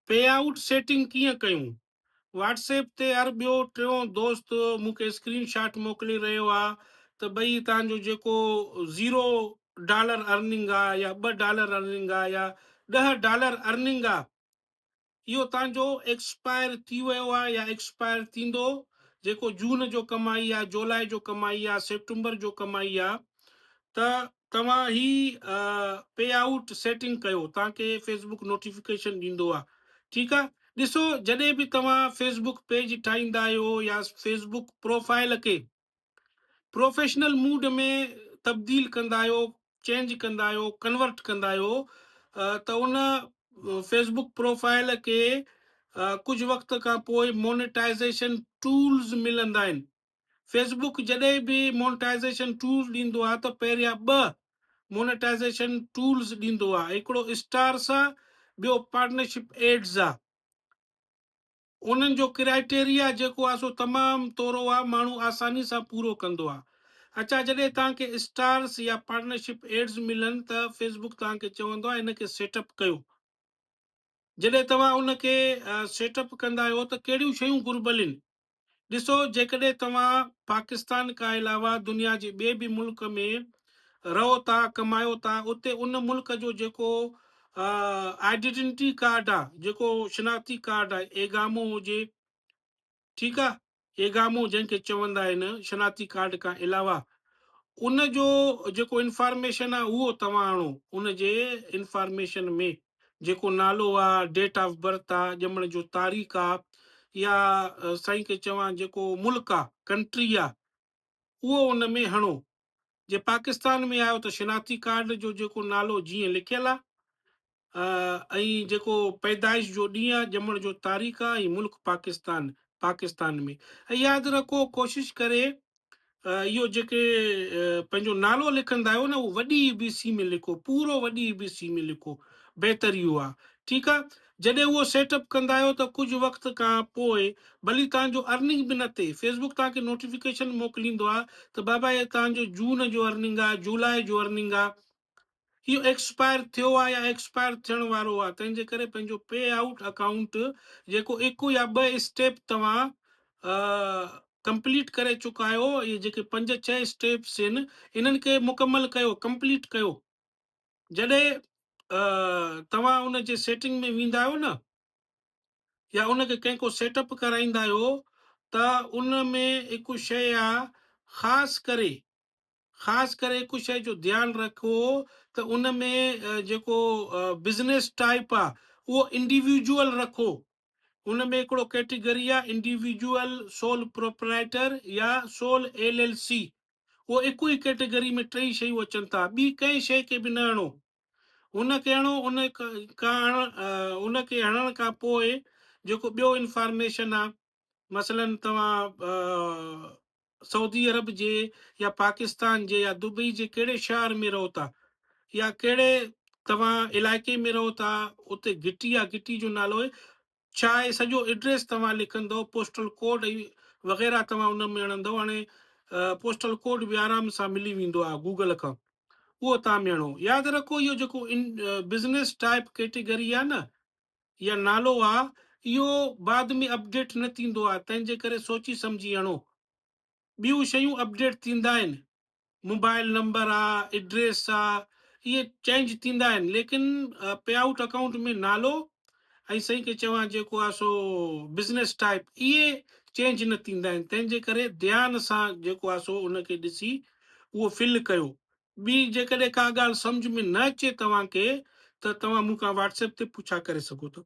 P out setting ڪيئن ڪيون؟ Whats app تي هر ٻيو ٽيون دوست مون کي اسڪرين شاٽ موڪلي رهيو آ ته ڀئي تان جو جيڪو زيرو ڊالر ارننگ آ يا ٻه ڊالر ارننگ آ يا 10 ڊالر ارننگ آ، اهو تان جو ايڪسپائر ٿي ويو آ يا ايڪسپائر ٿيندو، جيڪو جون جو ڪمائي آ، جولاء جو ڪمائي آ، سيپٽمبر جو ڪمائي آ، ته توهان هي پي آئوٽ سيٽنگ ڪيو، توهان کي فيسبڪ نوٽيفڪيشن ڏيندو آ. ٺيڪ آ، ڏسو، جڏهن به توهان فيسبڪ پيج ٺاهيندا آهيو يا فيسبڪ پروفائل کي پروفيشنل موڊ ۾ تبديل ڪندا آهيو، چينج ڪندا آهيو، ڪنورٽ ڪندا آهيو، ته ان فيسبڪ پروفائل کي ڪجهه وقت کان پوءِ مونيٽائزيشن ٽولز ملندا آهن. فيسبڪ جڏهن به مونيٽائزيشن ٽولز ڏيندو آهي ته پهريان ٻه مونيٽائزيشن ٽولز ڏيندو آهي. هڪڙو اسٽارس آهي، ٻيو پارٽنرشپ ايڊز آهي. انهن جو ڪرائٽيريا جيڪو آهي سو تمام ٿورو آهي، ماڻهو آساني سان پورو ڪندو آهي. اڇا، جڏهن توهان کي اسٽارس يا پارٽنرشپ ايڊز ملن ته فيسبڪ توهان کي چوندو آهي، هن کي سيٽ اپ ڪيو. جڏهن توهان ان کي سيٽ اپ ڪندا آهيو ته ڪهڙيون شيون گهربل آهن؟ ڏسو، جيڪڏهن توهان پاڪستان کان علاوه دنيا جي ٻئي به ملڪ ۾ رهو ٿا، ڪمايو ٿا، اتي ان ملڪ جو جيڪو آئيڊينٽي ڪارڊ آهي، جيڪو شناختي ڪارڊ آهي، ايگامو هجي، ٺيڪ آهي، ايگامو جنهن کي چوندا آهن، شناختي ڪارڊ کان علاوه ان جو جيڪو انفارميشن آهي اهو توهان آڻو. ان جي انفارميشن ۾ جيڪو نالو آهي، ڊيٽ آف برٿ آهي، ڄمڻ جو تاريخ آهي، يا سائين کي چوان جيڪو ملڪ آهي، ڪنٽري آهي، اهو ان ۾ هڻو. جي پاڪستان ۾ آيو ته شناختي ڪارڊ جو جيڪو نالو جيئن لکيل آهي ۽ جيڪو پيدائش جو ڏينهن آهي، ڄمڻ جو تاريخ آهي ۽ ملڪ پاڪستان، پاڪستان ۾. ۽ ياد رکو، ڪوشش ڪري اهو جيڪي پنهنجو نالو لکندا آهيو نه، اهو وڏي اي بي سي ۾ لکو، پورو وڏي اي بي سي ۾ لکو، بهتر اهو آهي. ٺيڪ آهي، جڏهن اهو سيٽ اپ ڪندا آهيو ته ڪجهه وقت کان پوءِ ڀلي توهان جو ارننگ به نه ٿئي، فيسبڪ توهان کي نوٽيفڪيشن موڪليندو آهي ته بابا، هي توهان جو جون جو ارننگ آهي، جولاء جو ارننگ آهي، اهو ايڪسپائر ٿيو آهي يا ايڪسپائر ٿيڻ وارو آهي. تنهن جي ڪري پنهنجو پي آئوٽ اڪائونٽ جيڪو هڪ يا ٻه اسٽيپ توهان ڪمپليٽ ڪري چڪا آهيو، اهي جيڪي پنج ڇهه اسٽيپس آهن، انهن کي مڪمل ڪيو، ڪمپليٽ ڪيو. جڏهن توهان ان جي سيٽنگ ۾ ويندا آهيو نه يا ان کي ڪنهن کو سيٽ اپ ڪرائيندا آهيو ته ان ۾ هڪ شيءِ آهي، خاص ڪري هڪ شيءِ جو ڌيان رکو ته ان ۾ جيڪو بزنس ٽائپ آهي اهو انڊيويجوئل رکو. ان ۾ هڪڙو ڪيٽيگري آهي انڊيويجوئل، سول پروپرائٽر يا سول ايل ايل سي. اهو هڪ ئي ڪيٽيگري ۾ ٽئي شيون اچن ٿا. ٻي ڪنهن شيءِ کي به نه هڻو. ان کي هڻو، ان کي هڻڻ کان پوءِ جيڪو ٻيو انفارميشن آهي، مثلاً توهان سعودي عرب جي يا پاڪستان جي يا دبئي جي ڪهڙي شهر ۾ رهو ٿا يا ڪهڙي توهان علائقي ۾ رهو ٿا، اتي گهٽي آهي، گهٽي جو نالو آهي ڇا آهي، سڄو ايڊريس توهان لکندو، پوسٽل ڪوڊ ۽ وغيره توهان ان ۾ هڻندو. هاڻي پوسٽل ڪوڊ به آرام سان ملي ويندو آهي گوگل کان، اهو توهان ۾ هڻو. ياد رکو، اهو جيڪو ان بزنس ٽائپ ڪيٽيگري آهي نه يا نالو آهي، اهو بعد ۾ اپڊيٽ نه ٿيندو آهي، تنهن جي ڪري سوچي سمجهي هڻو. ٻيون شيون اپڊيٽ ٿيندا آهن، موبائل نمبر آهي، ايڊريس آهي، اهي چينج ٿيندا آهن، ليڪن پي آئوٽ اڪائونٽ ۾ نالو ۽ صحيح کي چوان جيڪو آهي سو بزنس ٽائپ، اهي چينج نه ٿيندا آهن. تنهن جي ڪري ڌيان سان جيڪو آهي سو ان کي ڏسي اهو فل ڪيو. ٻي جيڪڏهن ڪا ڳالهه سمجهه ۾ نه اچي توهان کي ته توهان مون کان واٽس ايپ تي پڇا ڪري سگهو ٿا.